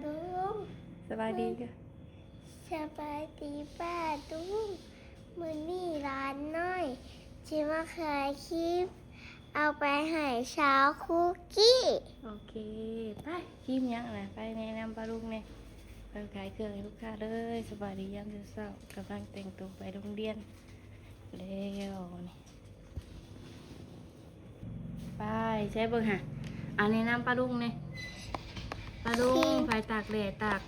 ລຸງ ສະບາຍດີ ສະບາຍດີປ້າລຸງ. ມື້ນີ້ຫຼານນ້ອຍຊິມາຖ່າຍຄລິບເອົາໄປໃຫ້ສາວຄຸກກີ້. ໂອເຄ ໄປ ຄຣີມຫຍັງນະ ໄປແນະນຳປ້າລຸງແດ່ ໄປຂາຍເຄື່ອງໃຫ້ລູກຄ້າເລີຍ. ສະບາຍດີຍາມເຊົ້າໆ ກຳລັງແຕ່ງໂຕໄປໂຮງຮຽນແລ້ວນີ້. ໄປ ໃຊ້ເບິ່ງຫາ ອາ ແນະນຳປ້າລຸງແດ່. ປ້າລຸງ ໄປຕາກແດດຕາກ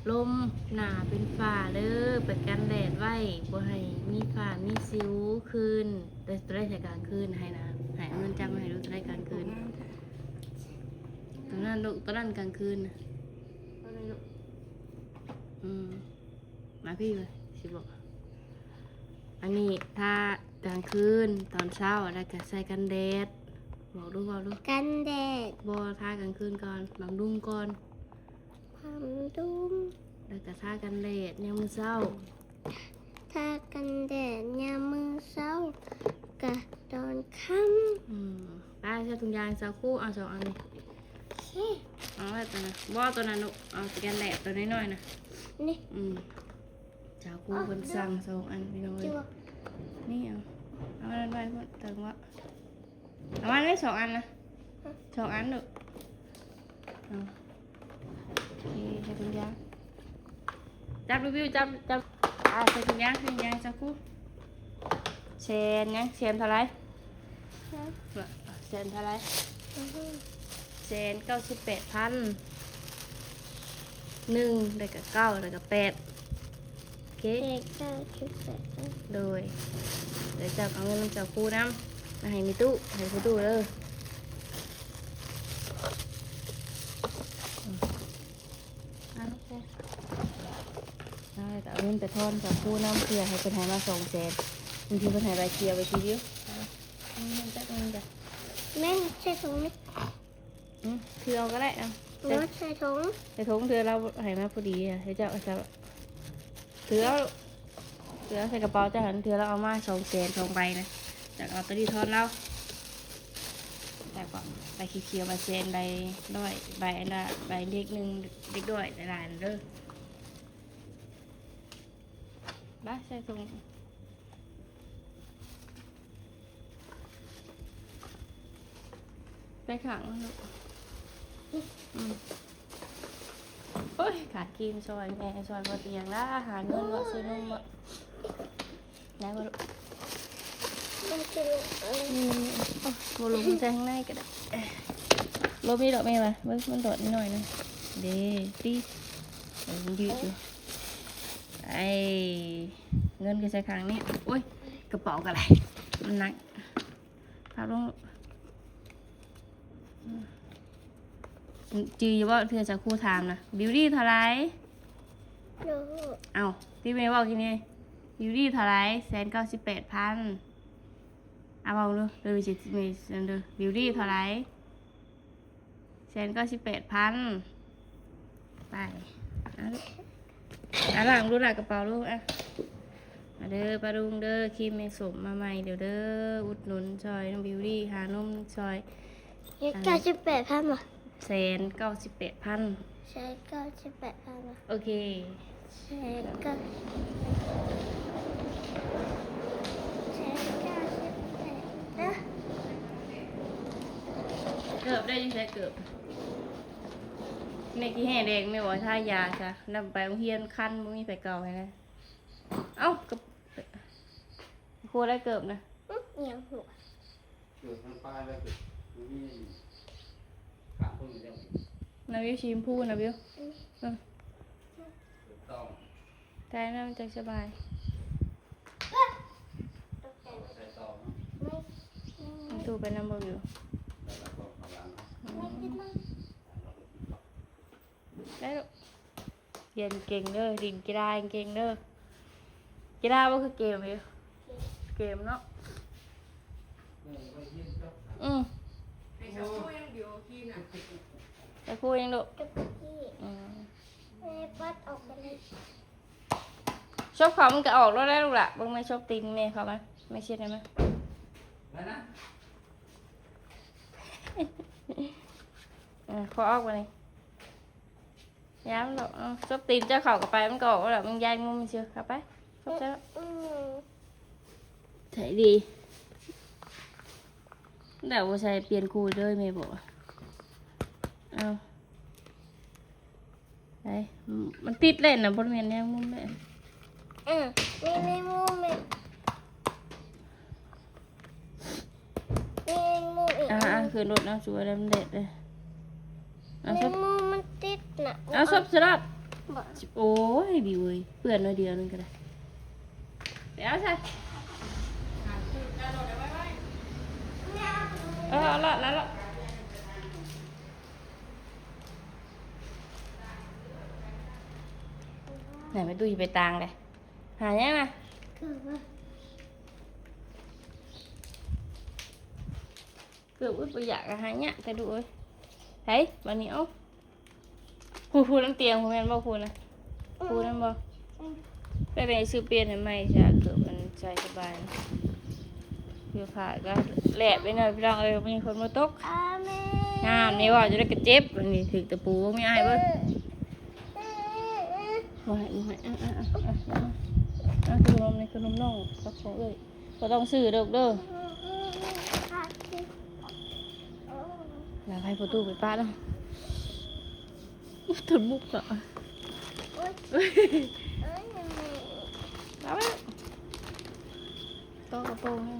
ລົມ ໜ້າເປັນຝ້າເດີ ໄປກັນແດດໄວ້ ບໍ່ໃຫ້ມີຝ້າມີສິວຄືນ. ແຕ່ຕົວໃດໃຊ້ກາງຄືນ ໃຫ້ນະ ໃຫ້ເງິນຈັບມາໃຫ້ລູກ ຕົວໃດກາງຄືນ ຕົວນັ້ນລູກ ຕົວນັ້ນກາງຄືນນະ. ອືມ ມາພີ້ ຊິບອກ ອັນນີ້ທາກາງຄືນ ຕອນເຊົ້າ ແລ້ວກະໃສ່ກັນແດດ. ບອກດູ ບອກດູ ກັນແດດ. ບໍ່ ທາກາງຄືນກ່ອນ ບຳລຸງກ່ອນ ບຳລຸງ ແລ້ວກະທາກັນແດດຍາມມື້ເຊົ້າ ທາກັນແດດຍາມມື້ເຊົ້າ ກະຕອນຄ່ຳ. ອືມ ໄປ ໃສ່ຖົງຢາງ ສາວຄູ ເອົາສອງອັນນີ້. ໂອເຄ ເອົາໄວ້ຕົວນັ້ນ ບໍ່ ຕົວນັ້ນລູກ ເອົາກັນແດດຕົວນ້ອຍໆນະ ນີ້. ອືມ ສາວຄູເພິ່ນສັ່ງສອງອັນ ພີ່ນ້ອງເອີຍ. ນີ້ ເອົາ ເອົາອັນນັ້ນໄວ້ພຸ້ນ ເຖິງວ່າ ເອົາມາເລີຍສອງອັນນະ ສອງອັນລູກ. ເອົາ ໂອເຄ ໃສ່ຖົງຢາງ ຈັບ ຣີວິວ ຈັບ ຈັບ ອ່າ ໃສ່ຖົງຢາງ ໃສ່ຖົງຢາງ ຈັບຄູ່. ແສນຫຍັງ ແສນເທົ່າໃດ? ຮະ? ແສນເທົ່າໃດ? ອືຮຶ ແສນເກົ້າສິບແປດພັນ ໜຶ່ງ ແລ້ວກະເກົ້າ ແລ້ວກະແປດ. ໂອເຄ ເກົ້າສິບແປດ. ໂດຍ ດຽວເຈົ້າເອົາເງິນນຳເຈົ້າຄູນຳ ມາໃຫ້ມີຕູ້ ໃຫ້ຜູ້ຕູ້ເດີ. ອືມ ເອົາ ໂອເຄ ເອົາ ເອົາເງິນໄປທອນເຈົ້າຄູນຳ ເພື່ອໃຫ້ເພິ່ນໃຫ້ມາສອງແສນ ບາງທີເພິ່ນໃຫ້ໃບຂຽວ ໃບສີດຽວ. ເອົາ ເງິນຈັກເງິນຈ້ະ ແມ່ນໃສ່ຖົງນີ້. ອືມ ຖືເອົາກໍໄດ້ ເອົາ ເອົາໃສ່ຖົງ ໃສ່ຖົງ ເທື່ອລາວໃຫ້ມາພໍດີ ໃຫ້ເຈົ້າ ໃຫ້ເຈົ້າ ຖືເອົາ ຖືເອົາໃສ່ກະເປົາເຈົ້າຫັ້ນ ເທື່ອລາວເອົາມາສອງແສນ ສອງໃບນະ ຈັກເອົາໂຕນີ້ທອນລາວ. ແລ້ວກໍໃບຂຽວໆ ໃບແສນ ໃບຮ້ອຍ ໃບອັນລະ ໃບເລກໜຶ່ງ ເລກຮ້ອຍ ຫຼາຍໆເດີ. ໄປໃສ່ຖົງ ໄປຂ້າງນັ້ນລູກ. ອືມ ໂອ້ຍ ຂາດຄຣີມຊ່ອຍແມ່ ຊ່ອຍບໍ່ຕຽງລະ ຫາເງິນເນາະ ຊື້ນົມເນາະ. ໄດ້ບໍ່ລູກ? ມັນຄື ອືມ ໂອ້ຍ ບໍ່ລົງໃສ່ຂ້າງໃນກໍໄດ້ ລົມນີ້ດອກແມ່ວ່າ ເບິ່ງ ມັນດອດໜ້ອຍໜຶ່ງເດ້ ຕີ ເອີ ມັນຍືດຢູ່. ໄອ້ ເງິນກໍໃສ່ຂ້າງນີ້ ໂອ້ຍ ກະເປົາກໍໄດ້ ມັນໜັກ ພັບລົງ. ອືມ ຈື່ຢູ່ບໍ່ ເທື່ອສາວຄູຖາມນະ ບິວດີ້ເທົ່າໃດ? ບໍ່ຮູ້. ເອົ້າ ທີ່ແມ່ເວົ້າກີ້ນີ້ ບິວດີ້ເທົ່າໃດ? ແສນເກົ້າສິບແປດພັນ. ເອົາ ເວົ້າເດີ ເດີ ບິວດີ້ເທົ່າໃດ? ແສນເກົ້າສິບແປດພັນ. ໄປ ເອົາລູກ ອ່ະ ລ້າງດູລະກະເປົາລູກ ອ່ະ ມາເດີປ້າລຸງເດີ ຄຣີມແມ່ສົມມາໃໝ່ແລ້ວເດີ ອຸດໜູນຊ່ອຍນ້ອງບິວດີ້ ຫານົມຊ່ອຍ. ເກົ້າສິບແປດພັນບໍ່? ແສນເກົ້າສິບແປດພັນ. ແສນເກົ້າສິບແປດພັນບໍ່? ໂອເຄ ແສນເກົ້າ ແສນເກົ້າສິບແປດເດີ. ເກີບໄດ້ຢູ່ໃສເກີບ? ແມ່ຂີ້ແຮ່ແດງ ແມ່ບອກທາຢາຊະ ນຳໄປໂຮງຮຽນຄັນ ບໍ່ມີໃຜເກົາໃຫ້ນະ. ເອົ້າ ກະ ຄູໄດ້ເກີບນະ. ອື ອີຫຍັງຫວະ? ເກີບທາງປ້າຍແລ້ວ ເກີບ ບໍ່ມີ ຂ້າງຄົນເດີ. ນະວິວ ສີຊົມພູນະວິວ. ອື ເອີ ຖືກຕ້ອງ ໃສ່ນຳ ມັນຈັ່ງສະບາຍ. ໃສ່ຕໍ່ເນາະ ມັນຖືໄປນຳບໍ່ວິວ. ອືມ ໄດ້ລູກ ຮຽນເກັ່ງເດີ ຫຼິ້ນກິລາເກັ່ງເດີ. ກິລາບໍ່ຄືເກມເດ ເກມເນາະ. ອືມ ໃຫ້ສາວຄູຢ່າງດຽວ ຄຣີມນະ ໃຫ້ຄູຢ່າງດຽວ. ອືມ ແມ່ປັດອອກໄປເລີຍ. ສົບເຂົ້າມັນກະອອກແລ້ວລູກຫຼ້າ. ເບິ່ງແມ່ສົບຕີນແມ່ເຂົ້າມາ ແມ່ເຊັດໃຫ້ມາ. ເອີ ຂໍອອກບາດນີ້. ຢ່າມັນດອກ. ເອົາ ສົບຕີນເຈົ້າເຂົ້າກັບໄປ ມັນກໍອອກແລ້ວ. ມຶງຢາຍງຸ້ມມັນຊື່. ເຂົ້າໄປ ສົບໃສ່ແລ້ວ. ໃສ່ດີ. ແລ້ວບໍ່ໃສ່ປ່ຽນຄູ່ເດີ ແມ່ບອກ. ເອົາ ໄປ ມັນຕິດແລ້ວນະ. ບໍ່ແມ່ນແມງມຸມເດ້. ເອີ ມີແມງມຸມ ມີແມງມຸມອີກ. ອ່າ ອ່າ ຂຶ້ນລົດເນາະ ສວຍແລ້ວ ມັນແດດເດ້. ເອົາ ແມງມຸມມັນຕິດນະ. ເອົາ ສົບສະລັບ. ບໍ່ ໂອ້ຍ ບິວເອີຍ ເປື້ອນໜ້ອຍດຽວໜຶ່ງກໍໄດ້. ໄປເອົາຊະ. ເອີ ເອົາລະ ລະ ລະ. ໄປຕູ້ຊິໄປຕ່າງເດ້. ຫາຫຍັງນະ? ເກີບ ອຸ້ຍ ບໍ່ຢາກກະຫາຍາກແຕ່ດຸເອີຍ. ໃຜ ບາດນີ້ ເອົາ ຜູ້ ຜູ້ນຳຕຽງ ຜູ້ແມ່ນບໍ່? ຜູ້ນະ ຜູ້ນັ້ນບໍ່? ອືມ ໄປ ໄປຊື້ປ່ຽນໃຫ້ໃໝ່ຊະ ເກີບມັນໃສ່ສະບາຍ. ເສື້ອຜ້າກໍແລບໄປເນາະ ພີ່ນ້ອງເອີຍ. ມື້ນີ້ຝົນບໍ່ຕົກ. ອາແມ່ ງາມນີ້ ເວົ້າຈະໄດ້ກະເຈັບ. ອັນນີ້ຖືກຕະປູ ມີອ້າຍເບິ່ງ. ບໍ່ໃຫ້ ບໍ່ໃຫ້ ອ່ະ ອ່ະ ອ່ະ ອ່ະ ອ່ະ ອ່ະ ຂະໜົມໃນຂະໜົມນ້ອງກັບຂອງເອື້ອຍ. ບໍ່ຕ້ອງຊື້ດອກເດີ. ລາວໃຫ້ປະຕູໄປປະນະ. ທົນບຸກເນາະ. ໂອ້ຍ ເອີຍ ລາວໄປ ຕໍ່ກະໂປງໃຫ້.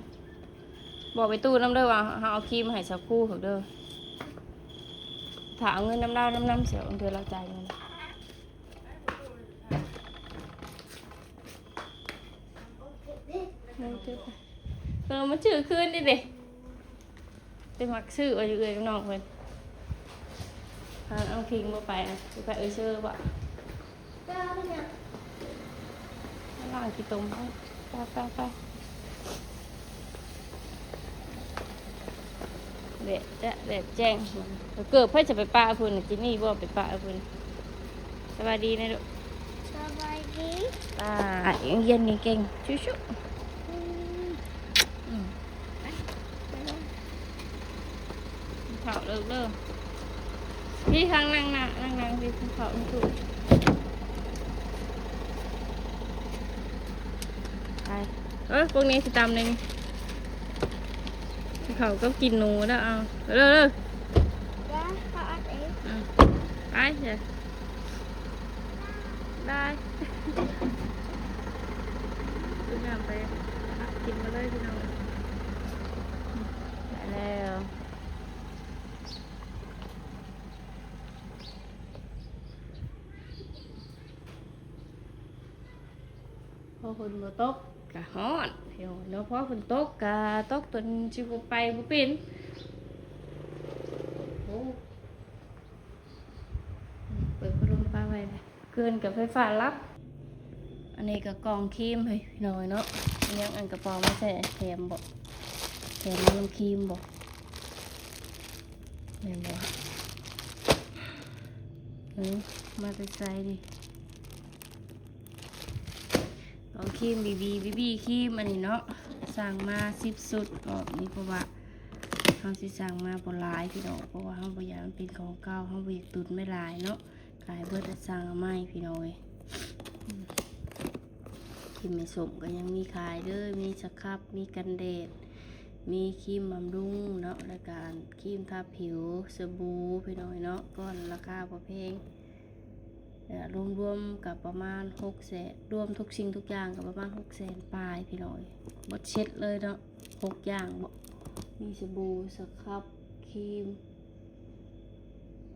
ບອກໄປຕູ້ນຳເດີວ່າເຮົາເອົາຄຣີມໃຫ້ສາວຄູເຂົາເດີ. ຖ້າເອົາເງິນນຳລາວນຳ ນຳ ສຽວ ເທື່ອລາວຈ່າຍເງິນ. ເອີ ມັນຊື້ຄືນນີ້ເດ້. ໄປມັກຊື້ວ່າຢູ່ເອື້ອຍກັບນ້ອງເພິ່ນ. ເອົາ ເອົາພິງບໍ່ໄປນະ ໄປເອື້ອຍເຊີບໍ່? ລ້າງຂີ້ຕົມ. ໄປ ໄປ ໄປ. ແດດຈະ ແດດແຈ້ງ. ເກີບໃຜຈະໄປປະເພິ່ນ ຈິນນີ້ບໍ່ໄປປະເພິ່ນ. ສະບາຍດີນະລູກ. ສະບາຍດີ. ອ່າ ໂຮງຮຽນເກັ່ງໆ ສູ້ໆ. ອືມ ອືມ ໄປ ໄປ ກິນເຂົ້າເລີກເດີ. ພີ່ ທາງນັ່ງນະ ນັ່ງໆ ພີ່ ກິນເຂົ້າ ສູ້ໆ. ໄປ ເອີ ພວກນີ້ຊິຕຳເລີຍນີ້. ເຂົ້າກັບກິນໜູແລ້ວ. ເອົາ ເດີ ເດີ ດຽວເຂົາອັດເອງ. ອືມ ໄປເດີ ບາຍ. ຄືຫຍັງໄປ ກິນມາເລີຍພີ່ນ້ອງ. ໄປແລ້ວ. ພໍຝົນບໍ່ຕົກກະຮ້ອນ ພີ່ນ້ອງເນາະ. ພໍຝົນຕົກກະຕົກຈົນຊິບໍ່ໄປບໍ່ເປັນ. ໂອ້ ເປີດພັດລົມປະໄວ້ເລີຍ. ເກີນກັບໄຟຟ້າລັບ. ອັນນີ້ກະກ່ອງຄຣີມເຮີ້ຍ ພີ່ນ້ອງເນາະ. ຍັງອັນກະເປົາມາໃສ່ແຖມບໍ? ແຖມນ້ຳຄຣີມບໍ? ແມ່ນບໍ່? ເອີ ມາແຕ່ໃສນີ້? ເອົາຄຣີມບີບີ ບີບີຄຣີມອັນນີ້ເນາະ. ສັ່ງມາສິບຊຸດຮອບນີ້ ເພາະວ່າເຮົາຊິສັ່ງມາບໍ່ຫຼາຍພີ່ນ້ອງ ເພາະວ່າເຮົາບໍ່ຢາກມັນເປັນຂອງເກົ່າ ເຮົາບໍ່ຢາກຕຸນໄວ້ຫຼາຍເນາະ. ຂາຍເບິດແລ້ວ ສັ່ງເອົາໃໝ່ພີ່ນ້ອງເອີຍ. ຄຣີມແມ່ສົມກໍຍັງມີຂາຍເດີ ມີສະຄັບ ມີກັນແດດ ມີຄຣີມບຳລຸງເນາະ ແລ້ວກະອັນຄຣີມທາຜິວ ສະບູພີ່ນ້ອງເນາະ. ກ້ອນລາຄາບໍ່ແພງ ລວມໆກໍປະມານຫົກແສນ ລວມທຸກສິ່ງທຸກຢ່າງກໍປະມານຫົກແສນປາຍພີ່ນ້ອງເອີຍ. ເບິດເຊັດເລີຍເນາະ ຫົກຢ່າງບໍ? ມີສະບູ ສະຄັບ ຄຣີມ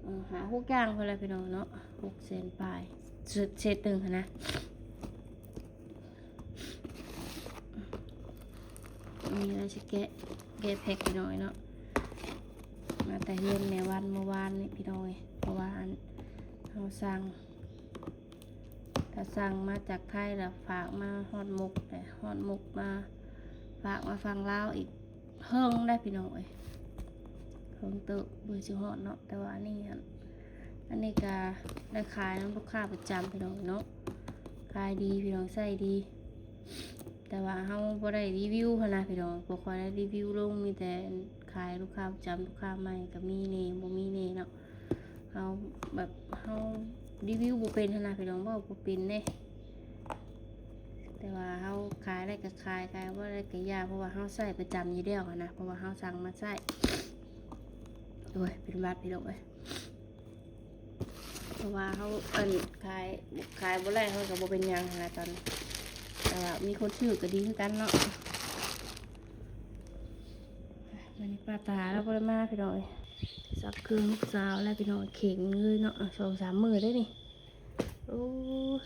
ເອີ ຫ້າຫົກຢ່າງພຸ້ນແຫຼະພີ່ນ້ອງເນາະ. ຫົກແສນປາຍ ເຊັດ ເຊັດໜຶ່ງຫັ້ນນະ. ມີແລ້ວຊິແກະ ແກະແພັກພີ່ນ້ອງເນາະ. ມາແຕ່ເຮືອນແມ່ວັນມື້ວານນີ້ພີ່ນ້ອງເອີຍ ເພາະວ່າອັນ ເຮົາສັ່ງ ຖ້າສັ່ງມາຈາກໄທແລ້ວຝາກມາຮອດມຸກ ແລ້ວຮອດມຸກມາຝາກມາຝັ່ງລາວອີກ ເຫິງໄດ໋ພີ່ນ້ອງເອີຍ ເຫິງເຕີບກວ່າຊິຮອດເນາະ. ແຕ່ວ່າອັນນີ້ຫັ້ນ ອັນນີ້ກະໄດ້ຂາຍນຳລູກຄ້າປະຈຳພີ່ນ້ອງເນາະ ຂາຍດີພີ່ນ້ອງ ໃຊ້ດີ. ແຕ່ວ່າເຮົາບໍ່ໄດ້ຣີວິວຫັ້ນນະພີ່ນ້ອງ ບໍ່ຄ່ອຍໄດ້ຣີວິວລົງ ມີແຕ່ຂາຍລູກຄ້າປະຈຳ ລູກຄ້າໃໝ່ກໍມີແດ່ ບໍ່ມີແດ່ເນາະ. ເຮົາແບບ ເຮົາ ຣີວິວບໍ່ເປັນຫັ້ນນະພີ່ນ້ອງ ເວົ້າບໍ່ເປັນເດ້. ແຕ່ວ່າເຮົາຂາຍໄດ້ກໍຂາຍ ຂາຍບໍ່ໄດ້ກໍຢ່າ ເພາະວ່າເຮົາໃຊ້ປະຈຳຢູ່ແລ້ວຫັ້ນນະ ເພາະວ່າເຮົາສັ່ງມາໃຊ້. ໂອ້ຍ ເປັນຫວັດພີ່ນ້ອງເອີຍ. ເພາະວ່າເຮົາ ອັນ ຂາຍ ຂາຍບໍ່ໄດ້ ເຮົາກໍບໍ່ເປັນຫຍັງຫັ້ນນະຕອນນີ້ ແຕ່ວ່າມີຄົນຊື້ກໍດີຄືກັນເນາະ. ມື້ນີ້ປ້າຕາລາວບໍ່ໄດ້ມາພີ່ນ້ອງເອີຍ. ຊັກເຄື່ອງລູກສາວແລ້ວພີ່ນ້ອງ ເຄັ່ງເລີຍເນາະ ສອງສາມມື້ເດ້ນີ້. ໂອ້ຍ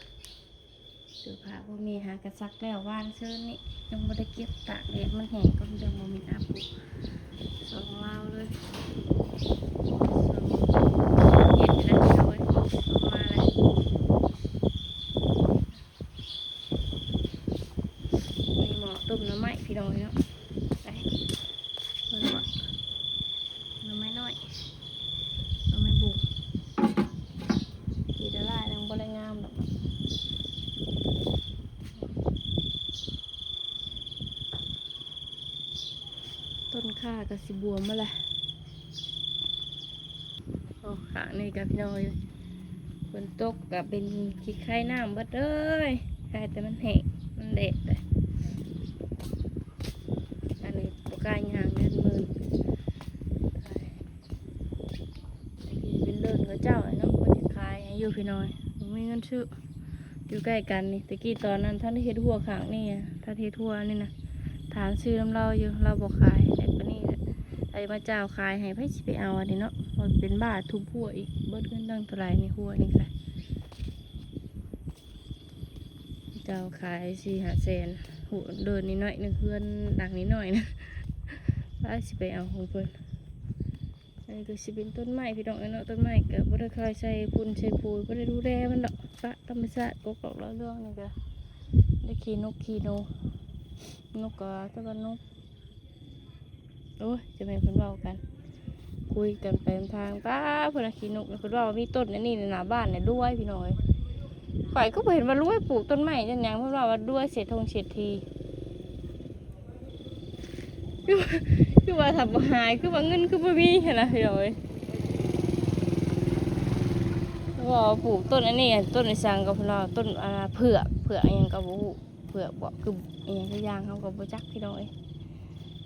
ເສື້ອຜ້າບໍ່ມີ ຫາກະຊັກແລ້ວວານຊືນນີ້ ຍັງບໍ່ໄດ້ເກັບ ຕາກແດດມັນແຫ້ງກ່ອນ ຈັ່ງບໍ່ມີອັບ. ສອງລາວເລີຍ ສອງ ເຢັນແລ້ວພີ່ນ້ອງເອີຍ ອອກມາແລ້ວ. ນີ້ໝໍ້ຕົ້ມໜໍ່ໄມ້ພີ່ນ້ອງເອີຍເນາະ. ໄປ ເບິ່ງວ່າໜໍ່ໄມ້ນ້ອຍ ໜໍ່ໄມ້ບຸ້ງ ກີດຫຼາຍຍັງບໍ່ໄດ້ງາມດອກເນາະ. ຕົ້ນຂ່າກໍຊິບວມມາແລ້ວ. ໂອ້ ຂ້າງນີ້ກໍພີ່ນ້ອງເອີຍ ຝົນຕົກກໍເປັນຂີ້ໄຄນ້ຳເບິດເລີຍ ໄຄແຕ່ມັນແຫ້ງ ມັນແດດເດ້. ອັນນີ້ບໍ່ກ້າຍ່າງເດີນເມີນ ຕະກີ້ເປັນເດີ່ນເຂົາເຈົ້າເນາະ ເພິ່ນຢາກຂາຍໃຫ້ຢູ່ພີ່ນ້ອງ ບໍ່ມີເງິນຊື້. ຢູ່ໃກ້ກັນນີ້ ຕະກີ້ຕອນນັ້ນທັນໄດ້ເຮັດຮົ້ວຂ້າງນີ້ ທັນເຮັດຮົ້ວນີ້ນະ ຖາມຊື້ນຳລາວຢູ່ ລາວບໍ່ຂາຍ. ແລ້ວບາດນີ້ໄອ້ມາເຈົ້າຂາຍໃຫ້ ໃຜຊິໄປເອົາອັນນີ້ເນາະ ມັນເປັນບ້າທຸບຮົ້ວອີກ ເບິດເງິນຕັ້ງເທົ່າໃດນີ້ ຮົ້ວນີ້ກະ ເຈົ້າຂາຍສີ່ຫ້າແສນ ເດີ່ນນີ້ໜ້ອຍໜຶ່ງ ເຮືອນຫຼັງນີ້ໜ້ອຍນະ ໃຜຊິໄປເອົາຂອງເພິ່ນ. ອັນນີ້ກໍຊິເປັນຕົ້ນໄມ້ພີ່ນ້ອງເອີຍເນາະ ຕົ້ນໄມ້ກໍບໍ່ໄດ້ຄ່ອຍໃສ່ຝຸ່ນໃສ່ປຸ໋ຍ ບໍ່ໄດ້ດູແລມັນດອກ ປະທຳມະຊາດ ກົກດອກດາວເຮືອງນີ້ກໍໄດ້ຂີ້ນົກຂີ້ໜູ ນົກກໍວ່າແຕ່ວ່ານົກ. ໂອ້ຍ ຈະແມ່ນເພິ່ນເວົ້າກັນ ຄຸຍກັນໄປນຳທາງ ປ້າ ເພິ່ນວ່າຂີ້ນົກ ເພິ່ນເວົ້າວ່າມີຕົ້ນອັນນີ້ໜ້າບ້ານນີ້ລວຍພີ່ນ້ອງເອີຍ. ຂ້ອຍຄືບໍ່ເຫັນວ່າລວຍ ປູກຕົ້ນໄມ້ຈັ່ງຫຍັງ ເພິ່ນເວົ້າວ່າລວຍເສດທົງເສດຖີ. ຄື ຄືວ່າຖ້າບໍ່ຫາຍ ຄືວ່າເງິນຄືບໍ່ມີຫັ້ນນະພີ່ນ້ອງເອີຍ. ເວົ້າປູກຕົ້ນອັນນີ້ ຕົ້ນອີ່ສັງກໍເພິ່ນວ່າຕົ້ນ ອ່າ ເຜືອກ ເຜືອກອີ່ຫຍັງກໍບໍ່ຮູ້ ເຜືອກບໍ ຄືອີ່ຫຍັງສັກຢ່າງ ເຮົາກໍບໍ່ຈັກພີ່ນ້ອງເອີຍ.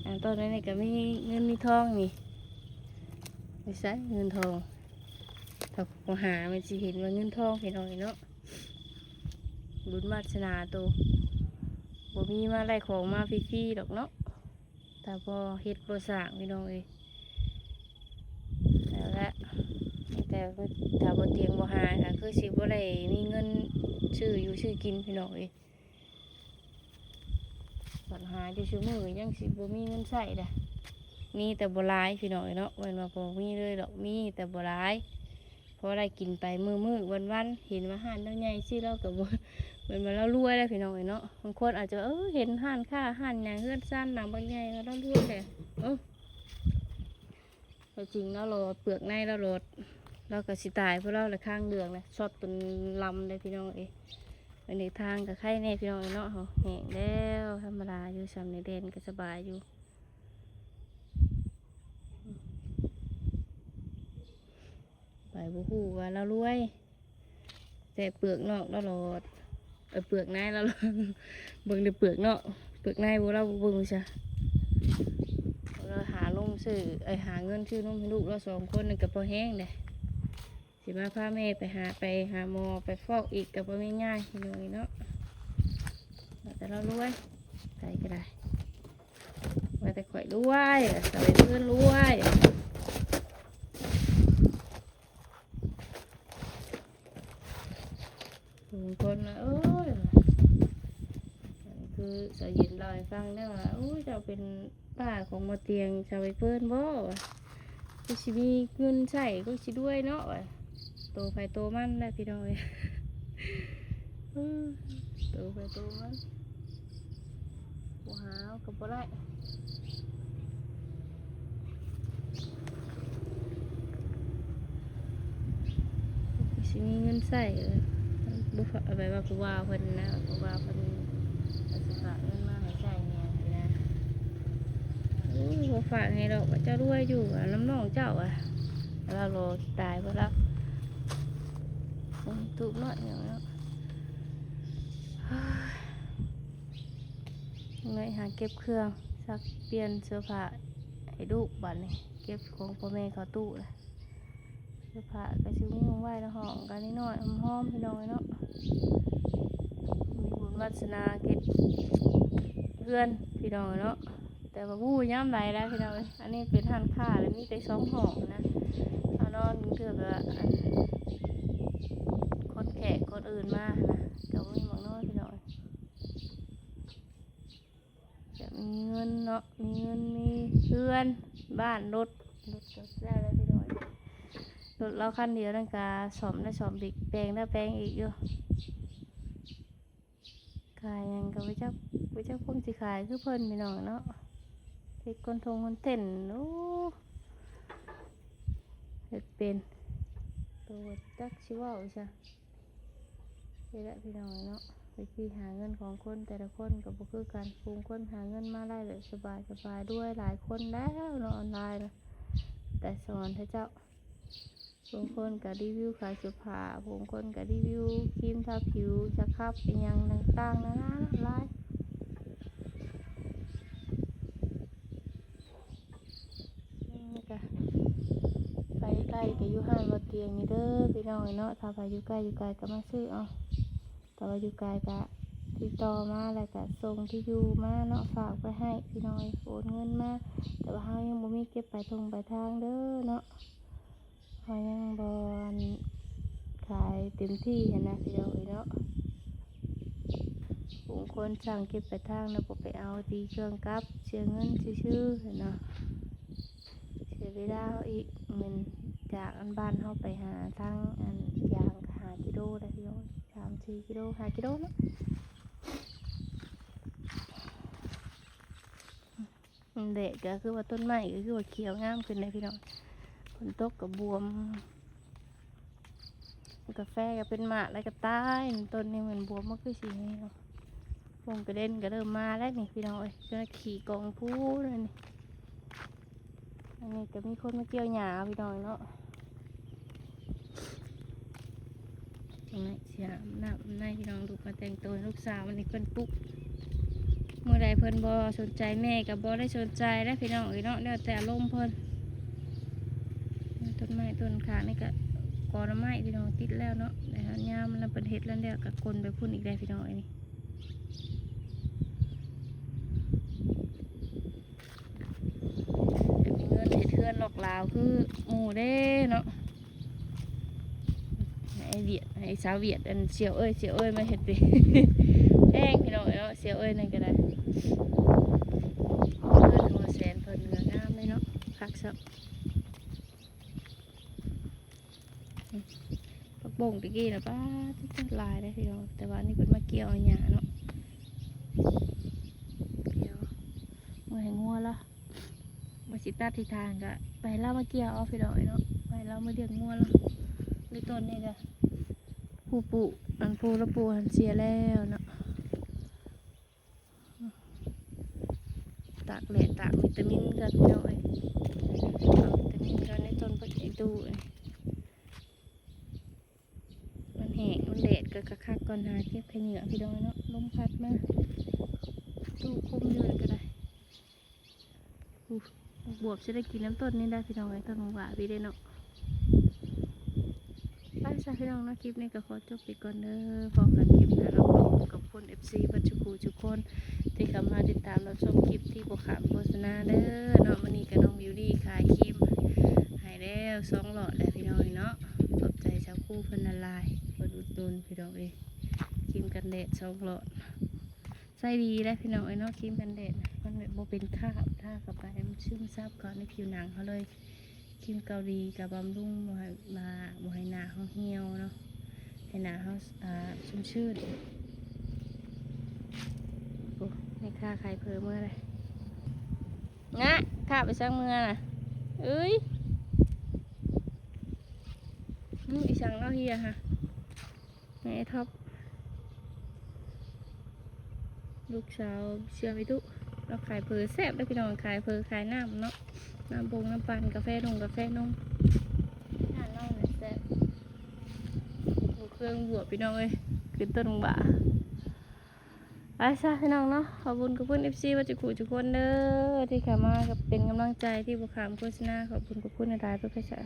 ອ່າ ຕົ້ນອັນນີ້ກໍມີເງິນມີທອງນີ້ ໄປໃສເງິນທອງ ຖ້າບໍ່ຫາມັນຊິເຫັນວ່າເງິນທອງພີ່ນ້ອງເອີຍເນາະ. ບຸນວາດສະໜາໂຕ ບໍ່ມີມາໄດ້ຂອງມາຟຣີໆດອກເນາະ ຖ້າບໍ່ເຮັດບໍ່ສ້າງພີ່ນ້ອງເອີຍ. ແລ້ວລະ ແຕ່ຖ້າບໍ່ຕຽງບໍ່ຫາກໍຄືຊິບໍ່ໄດ້ມີເງິນຊື້ຢູ່ຊື້ກິນພີ່ນ້ອງເອີຍ. ບັດຫາຢູ່ຊຸມື້ຍັງຊິບໍ່ມີເງິນໃຊ້ດະ ມີແຕ່ບໍ່ຫຼາຍພີ່ນ້ອງເອີຍເນາະ. ແມ່ນວ່າບໍ່ມີເລີຍດອກ ມີແຕ່ບໍ່ຫຼາຍ ພໍໄດ້ກິນໄປມື້ໆ ວັນໆ. ເຫັນວ່າຮ້ານລາວໃຫຍ່ຊີ້ ລາວກໍບໍ່ ແມ່ນວ່າລາວລວຍແລ້ວພີ່ນ້ອງເອີຍເນາະ. ບາງຄົນອາດຈະ ເອີ ເຫັນຮ້ານຄ້າຮ້ານຫຍັງ ເຮືອນຊານຫຼັງບັກໃຫຍ່ ວ່າລາວລວຍແຫຼະ. ເອີ ແທ້ຈິງລາວຫຼອດ ເປືອກໃນລາວຫຼອດ ລາວກໍຊິຕາຍ ເພາະລາວລະຄາງເຫຼືອງລະ ຊອດຈົນລຳເດ້ພີ່ນ້ອງເອີຍ. ອັນນີ້ທາງກໍໄຄແດ່ພີ່ນ້ອງເອີຍເນາະ ເຮົາແຫ້ງແລ້ວ ທຳມະດາຢູ່ ສ່ຳນີ້ແດນກໍສະບາຍຢູ່. ໄປບໍ່ຮູ້ວ່າລາວລວຍ ແຕ່ເປືອກນອກລາວຫຼອດ ເອີ ເປືອກໃນລາວຫຼອດ. ເບິ່ງແຕ່ເປືອກນອກ ເປືອກໃນບໍ່ ລາວບໍ່ເບິ່ງຊະ. ລາວຫານົມຊື້ ເອີ ຫາເງິນຊື້ນົມໃຫ້ລູກລາວສອງຄົນນີ້ກໍພໍແຮງເດ້. ຊິມາພາແມ່ໄປຫາ ໄປຫາໝໍ ໄປຟອກອີກກໍບໍ່ແມ່ນງ່າຍພີ່ນ້ອງເອີຍເນາະ. ວ່າແຕ່ລາວລວຍ ໃຜກໍໄດ້ ວ່າແຕ່ຂ້ອຍລວຍ ສາວໃບເຟີນລວຍ. ບາງຄົນວ່າ ໂອ້ຍ ອັນນີ້ຄືສາວເຢັນເລົ່າໃຫ້ຟັງເດ້ວ່າ ໂອ້ຍ ເຈົ້າເປັນປ້າຂອງໝໍຕຽງ ສາວໃບເຟີນບໍ ວ່າ ຄືຊິມີເງິນໃຊ້ ຄືຊິລວຍເນາະ ວ່າ ໂຕໃຜໂຕມັນແຫຼະພີ່ນ້ອງເອີຍ. ໂຕໃຜໂຕມັນ ບໍ່ຫາເອົາກໍບໍ່ໄດ້ ຊິມີເງິນໃຊ້ ເອີ ບໍ່ ແບບວ່າຜູ້ບ່າວເພິ່ນນະ ຜູ້ບ່າວເພິ່ນກໍຊິຝາກເງິນມາໃຫ້ໃຊ້ແດ່ຊີ້ນະ. ໂອ້ຍ ບໍ່ຝາກໃຫ້ດອກ ວ່າເຈົ້າລວຍຢູ່ ອະ ນຳນ້ອງເຈົ້າ ອະ ລາວຫຼໍ່ຕາຍເບິດລະ. ຕູບນ້ອຍເນາະ. ເອີຍ ໄປຫາເກັບເຄື່ອງຊັກ ປ່ຽນເສື້ອຜ້າໃຫ້ລູກ ບາດນີ້ເກັບຂອງພໍ່ແມ່ເຂົ້າຕູ້ລະ. ເສື້ອຜ້າກໍຊິມີຫຸ້ມໄວ້ໃນຫ້ອງ ກໍນ້ອຍໆ ຫອມໆ ພີ່ນ້ອງເອີຍເນາະ. ມີບຸນວາສະໜາເຮັດເຮືອນ ພີ່ນ້ອງເອີຍເນາະ, ແຕ່ວ່າບໍ່ຮູ້ຍາມໃດແລ້ວ ພີ່ນ້ອງເອີຍ. ອັນນີ້ເປັນຮ້ານຄ້າ ແລ້ວມີແຕ່ສອງຫ້ອງນະ, ເຮົານອນເທື່ອແບບວ່າ ອັນ ຄົນແຂກຄົນອື່ນມາຫັ້ນນະ ກໍບໍ່ມີໝ່ອງນອນ ພີ່ນ້ອງເອີຍ. ຈະມີເງິນເນາະ ມີເງິນ ມີເຮືອນ ບ້ານ ລົດ ລົດກໍໄດ້ແລ້ວພີ່ນ້ອງ. ລົດລາວຄັນດຽວນັ້ນກໍສ້ອມແລ້ວສ້ອມອີກ ແປງແລ້ວແປງອີກຢູ່. ຂາຍຫຍັງກໍບໍ່ຈັກ ບໍ່ຈັກຄວາມຊິຂາຍຄືເພິ່ນ ພີ່ນ້ອງເນາະ. ເຮັດຄອນທົງຄອນເທັນ ໂອ້ ເຮັດເປັນ ກໍບໍ່ຈັກຊິເວົ້າຊະ. ນີ້ແຫຼະພີ່ນ້ອງເນາະ ວິທີຫາເງິນຂອງຄົນແຕ່ລະຄົນກໍບໍ່ຄືກັນ. ບາງຄົນຫາເງິນມາໄດ້ແບບສະບາຍໆ ລວຍຫຼາຍຄົນແລ້ວເນາະ ອອນລາຍນະ ແຕ່ສອນເຂົາເຈົ້າ. ບາງຄົນກໍຣີວິວຂາຍເສື້ອຜ້າ ບາງຄົນກໍຣີວິວຄຣີມທາຜິວ ສະຄັບ ອີ່ຫຍັງຕ່າງໆ ນານາຫຼາຍ. ແລ້ວກະ ໃຜໃກ້ກະຢູ່ຮ້ານບໍ່ຕຽງນີ້ເດີພີ່ນ້ອງເນາະ. ຖ້າໃຜຢູ່ໃກ້ຢູ່ໄກກະມາຊື້ເອົາ, ແຕ່ວ່າຢູ່ໄກກະຕິດຕໍ່ມາ ແລ້ວກະສົ່ງທີ່ຢູ່ມາເນາະ ຝາກໄວ້ໃຫ້ພີ່ນ້ອງ ໂອນເງິນມາ. ແຕ່ວ່າເຮົາຍັງບໍ່ມີເກັບປາຍທົ່ງປາຍທາງເດີເນາະ. ເຮົາຍັງບໍ່ ອັນ ຂາຍເຕັມທີ່ຫັ້ນນະພີ່ນ້ອງເອີຍເນາະ. ບາງຄົນສັ່ງເກັບປາຍທາງແລ້ວບໍ່ໄປເອົາ ຕີເຄື່ອງກັບ ເສຍເງິນຊື່ໆ ຫັ້ນນະ ເສຍເວລາເຮົາອີກ. ແມ່ນຈາກອັນບ້ານເຮົາໄປຫາທາງອັນຢາງກະຫ້າກິໂລໄດ໋ພີ່ນ້ອງ ສາມສີ່ກິໂລ ຫ້າກິໂລເນາະ. ແດດກໍຄືວ່າຕົ້ນໄມ້ກໍຄືວ່າຂຽວງາມຂຶ້ນເດ້ພີ່ນ້ອງ. ຝົນຕົກກໍບວມ ກາແຟກໍເປັນໝາກແລ້ວກໍຕາຍ. ຕົ້ນນີ້ມັນບວມ ມັນຄືຊິນີ້ເນາະ. ບົງກະເດັນກໍເລີ່ມມາແລ້ວນີ້ພີ່ນ້ອງເອີຍ ຈົນຂີ້ກອງພູເລີຍນີ້. ອັນນີ້ກໍມີຄົນມາກ່ຽວຫຍ້າພີ່ນ້ອງເນາະ. ຈັ່ງໃດຊິອາບນ້ຳໃນພີ່ນ້ອງ ລູກມາແຕ່ງໂຕໃຫ້ລູກສາວ. ອັນນີ້ເພິ່ນປຸກ ມື້ໃດເພິ່ນບໍ່ສົນໃຈແມ່ກໍບໍ່ໄດ້ສົນໃຈແລ້ວພີ່ນ້ອງເອີຍເນາະ ແລ້ວແຕ່ອາລົມເພິ່ນ. ຕົ້ນໄມ້ຕົ້ນຂາງນີ້ກໍ ກອໜໍ່ໄມ້ພີ່ນ້ອງ ຕິດແລ້ວເນາະ ແຕ່ຍາມມັນເພິ່ນເຮັດແລ້ວ ແລ້ວກໍກົນໄປພຸ້ນອີກແລ້ວພີ່ນ້ອງເອີຍນີ້. ເຮັດເຮືອນເຮັດເຮືອນນອກລາວຄືໝູ່ເດ້ເນາະ. ໃຫ້ຫວຽດ ໃຫ້ສາວຫວຽດ ອັນ ສ່ຽວເອີຍ ສ່ຽວເອີຍມາເຮັດເດ້. ແພງພີ່ນ້ອງເອີຍເນາະ ສ່ຽວເອີຍນັ້ນກໍໄດ້. ເຮືອນຫົວແສນເພິ່ນກໍງາມເດ້ເນາະ ຄັກຊ້ຳ. ຜັກບົ້ງຕະກີ້ນະ ປາດ ຫຼາຍເດ້ພີ່ນ້ອງ ແຕ່ວ່າອັນນີ້ເພິ່ນມາກ່ຽວເອົາຫຍ້າເນາະ. ດຽວເມື່ອໃຫ້ງົວລະ ບໍ່ຊິຕັດທິດທາງກະໄປລາວມາກ່ຽວເອົາພີ່ນ້ອງເອີຍເນາະ ໄປລາວມາລ້ຽງງົວລະ. ໃນຕົ້ນນີ້ກະຜູ້ປູກ ອັນຜູ້ລະປູກຫັ້ນເສຍແລ້ວເນາະ. ຕາກແດດຕາກວິຕາມິນກ່ອນພີ່ນ້ອງເອີຍ ເອົາວິຕາມິນກ່ອນໃນຕົ້ນຜັກອີຕູນີ້. ມັນແຫ້ງ ມັນແດດກໍຄັກໆ ກ່ອນຫາເກັບຂະເຫຍື້ອພີ່ນ້ອງເນາະ ລົມພັດມາ ຕູ້ຄຸມຢູ່ນີ້ກໍໄດ້. ອູ້ ໝາກບວບຊິໄດ້ກິນນຳຕົ້ນນີ້ໄດ້ພີ່ນ້ອງເອີຍ ຕົ້ນໝາກຫວ້າພີ່ເດ້ເນາະ. ໄປຊະພີ່ນ້ອງເນາະ ຄລິບນີ້ກໍຂໍຈົບໄປກ່ອນເດີ ພໍ້ກັນຄລິບໜ້າເນາະ. ຂອບຄຸນເອັຟຊີເບິດທຸກຜູ້ທຸກຄົນ ທີ່ເຂົ້າມາຕິດຕາມຮັບຊົມຄລິບທີ່ບໍ່ຂາມໂຄສະນາເດີເນາະ. ມື້ນີ້ກໍນ້ອງບິວດີ້ຂາຍຄຣີມໃຫ້ແລ້ວສອງຫຼອດແລ້ວພີ່ນ້ອງເນາະ. ຂອບໃຈຊາວຄູເພິ່ນຫຼາຍໆ ເພິ່ນອຸດໜູນພີ່ນ້ອງເອີຍ ຄຣີມກັນແດດສອງຫຼອດ ໃຊ້ດີເດ້ພີ່ນ້ອງເອີຍເນາະ. ຄຣີມກັນແດດມັນແບບບໍ່ເປັນຄາບ ທາເຂົ້າໄປມັນຊຶມຊາບເຂົ້າໃນຜິວໜັງເຮົາເລີຍ. ຄຣີມເກົາຫຼີກໍບຳລຸງບໍ່ໃຫ້ ບໍ່ໃຫ້ໜ້າເຮົາຫ່ຽວເນາະ ໃຫ້ໜ້າເຮົາ ອ່າ ຊຸ່ມຊື່ນ. ໂອ້ ແມ່ຄ້າຂາຍເຜີເມືອແລ້ວ ງະ ຂ້າໄປສັ່ງເມືອນະ ເອີຍ ອື ອີ່ສັງລາວເຮຍຫະ ແມ່ທັອບ ລູກສາວເຊື່ອມອີຕຸ ລາວຂາຍເຜີແຊບເດີພີ່ນ້ອງ ຂາຍເຜີຂາຍນ້ຳເນາະ ນ້ຳບົງນ້ຳປັ່ນ ກາແຟດົງກາແຟນົມ ຮ້ານລາວນີ້ແຊບ. ລູກ ເບິ່ງບວບພີ່ນ້ອງເອີຍ ຂຶ້ນຕົ້ນບັກບ້າ. ໄປຊະພີ່ນ້ອງເນາະ ຂອບບຸນຂອບຄຸນ ເອັຟຊີ ເບິດທຸກຜູ້ທຸກຄົນເດີ ທີ່ເຂົ້າມາກັບເປັນກຳລັງໃຈ ທີ່ບໍ່ຂ້າມໂຄສະນາ ຂອບບຸນຂອບຄຸນຫຼາຍໆ ເພິ່ນກໍຈະ